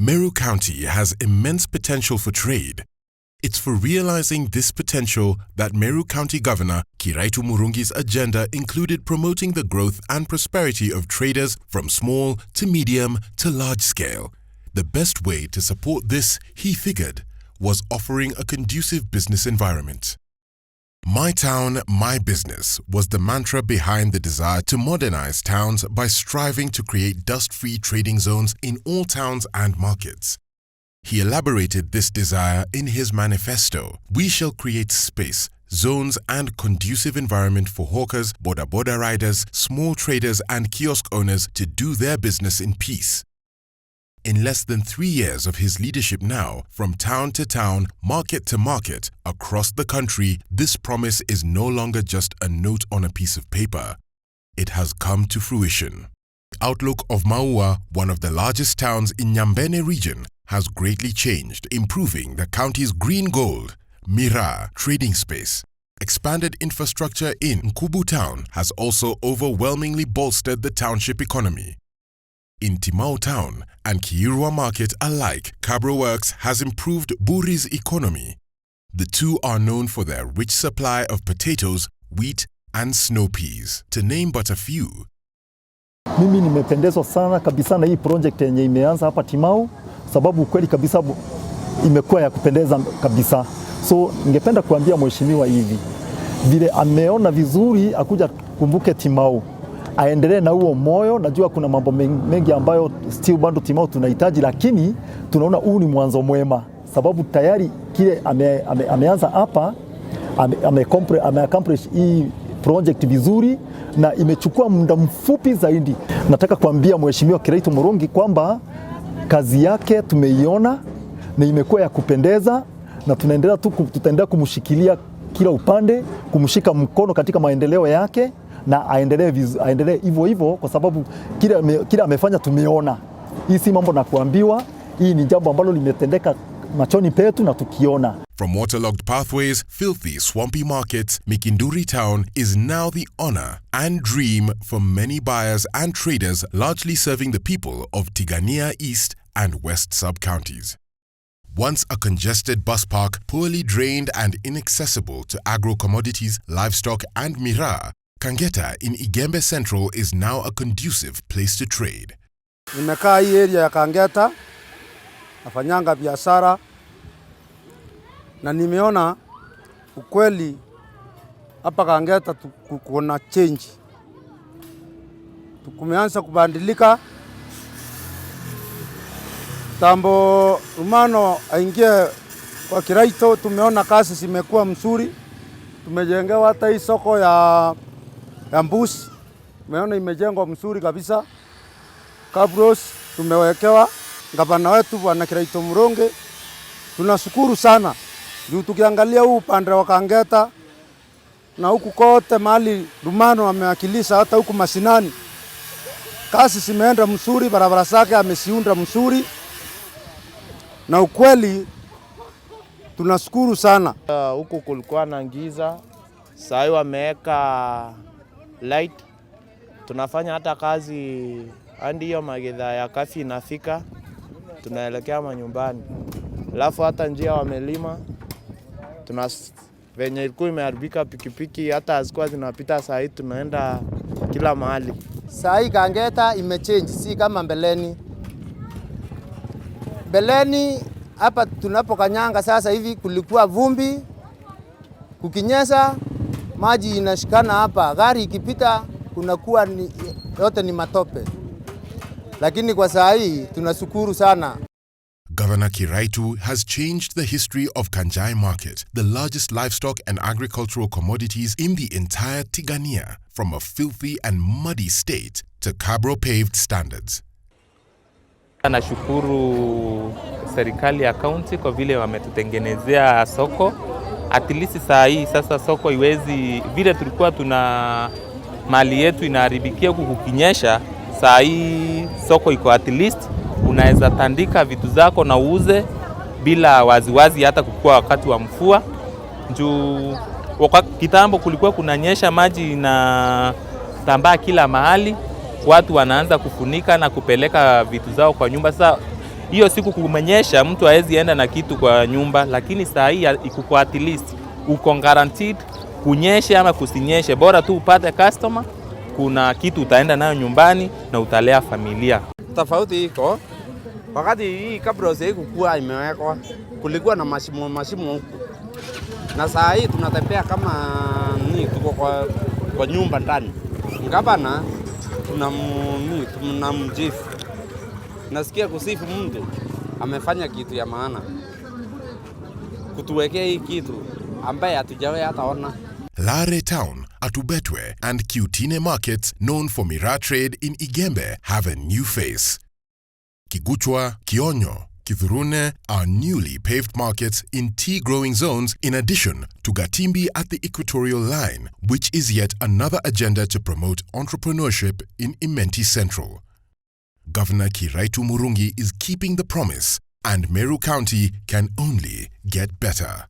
Meru County has immense potential for trade. It's for realizing this potential that Meru County Governor Kiraitu Murungi's agenda included promoting the growth and prosperity of traders from small to medium to large scale. The best way to support this, he figured, was offering a conducive business environment. "My town, my business" was the mantra behind the desire to modernize towns by striving to create dust free trading zones in all towns and markets. He elaborated this desire in his manifesto. "We shall create space, zones, and conducive environment for hawkers, boda boda riders, small traders, and kiosk owners to do their business in peace." In less than 3 years of his leadership now, from town to town, market to market, across the country, this promise is no longer just a note on a piece of paper. It has come to fruition. Outlook of Maua, one of the largest towns in Nyambene region, has greatly changed, improving the county's green gold, miraa, trading space. Expanded infrastructure in Nkubu town has also overwhelmingly bolstered the township economy. In Timau town and Kiirua market alike, Cabro Works has improved Buri's economy. The two are known for their rich supply of potatoes, wheat, and snow peas, to name but a few. Mimi nimependezwa sana kabisa na hii project yenye imeanza hapa Timau, sababu kweli kabisa imekuwa ya kupendeza kabisa. So ningependa kuambia mheshimiwa hivi vile ameona vizuri, akuja kumbuke Timau, aendelee na huo moyo. Najua kuna mambo mengi ambayo still bado Timau tunahitaji, lakini tunaona huu ni mwanzo mwema, sababu tayari kile ameanza hapa ame accomplish hii project vizuri na imechukua muda mfupi zaidi. Nataka kuambia Mheshimiwa Kiraitu Murungi kwamba kazi yake tumeiona na imekuwa ya kupendeza na tunaendelea tu tutaendelea kumshikilia kila upande, kumshika mkono katika maendeleo yake na aendelee hivyo hivyo, kwa sababu kile amefanya tumeona. Hii si mambo na kuambiwa, hii ni jambo ambalo limetendeka machoni petu na tukiona. From waterlogged pathways, filthy, swampy markets, Mikinduri town is now the honor and dream for many buyers and traders, largely serving the people of Tigania East and West sub-counties. Once a congested bus park, poorly drained and inaccessible to agro commodities, livestock and miraa, Kangeta in Igembe Central is now a conducive place to trade. Nimekaa hii area ya Kangeta, nafanyanga biashara na nimeona ukweli hapa Kangeta kuna change, kumeanza kubadilika tambo Rumano aingie kwa Kiraito, tumeona kazi zimekuwa mzuri, tumejengewa hata hii soko ya mbuzi, tumeona imejengwa mzuri kabisa. Cabros tumewekewa, gavana wetu Bwana Kiraito Murungi, tunashukuru sana juu tukiangalia huu upande wa Kangeta na huku kote mahali Rumano amewakilisha, hata huku mashinani kazi zimeenda mzuri, barabara zake amesiunda mzuri, na ukweli tunashukuru sana. Huku kulikuwa na giza, saa hii wameweka light, tunafanya hata kazi hadi hiyo magidhaa ya curfew inafika, tunaelekea manyumbani. Alafu hata njia wamelima, tuna venye ilikuwa imeharibika, pikipiki hata hazikuwa zinapita, saa hii tunaenda kila mahali. Saa hii Kangeta imechange, si kama mbeleni. Mbeleni hapa tunapokanyanga sasa hivi kulikuwa vumbi, kukinyesha maji inashikana hapa, gari ikipita kunakuwa ni, yote ni matope, lakini kwa saa hii tunashukuru sana. Governor Kiraitu has changed the history of Kanjai Market, the largest livestock and agricultural commodities in the entire Tigania, from a filthy and muddy state to cabro paved standards. Nashukuru serikali ya kaunti kwa vile wametutengenezea soko. At least saa hii sasa soko iwezi vile tulikuwa tuna mali yetu inaharibikia huku kukinyesha. Saa hii soko iko at least unaweza tandika vitu zako na uuze bila waziwazi, hata kukua wakati wa mvua. Juu kitambo kulikuwa kunanyesha maji na tambaa kila mahali, watu wanaanza kufunika na kupeleka vitu zao kwa nyumba. Sasa Hiyo siku kumenyesha, mtu hawezi enda na kitu kwa nyumba, lakini saa hii iko at least uko guaranteed, kunyeshe ama kusinyeshe, bora tu upate customer, kuna kitu utaenda nayo nyumbani na utalea familia. Tofauti iko wakati hii kabla haikukuwa imewekwa, kulikuwa na mashimo mashimo huku, na saa hii tunatembea kama ni tuko kwa nyumba ndani. Gavana tunamsifu, nasikia kusifu mtu amefanya kitu ya maana, kutuwekea hii kitu ambaye hatujawahi hata ona. Lare Town, Atubetwe, and Kiutine markets, known for miraa trade in Igembe, have a new face. Kiguchwa, Kionyo, Kithurune are newly paved markets in tea growing zones, in addition to Gatimbi at the equatorial line, which is yet another agenda to promote entrepreneurship in Imenti Central. Governor Kiraitu Murungi is keeping the promise, and Meru County can only get better.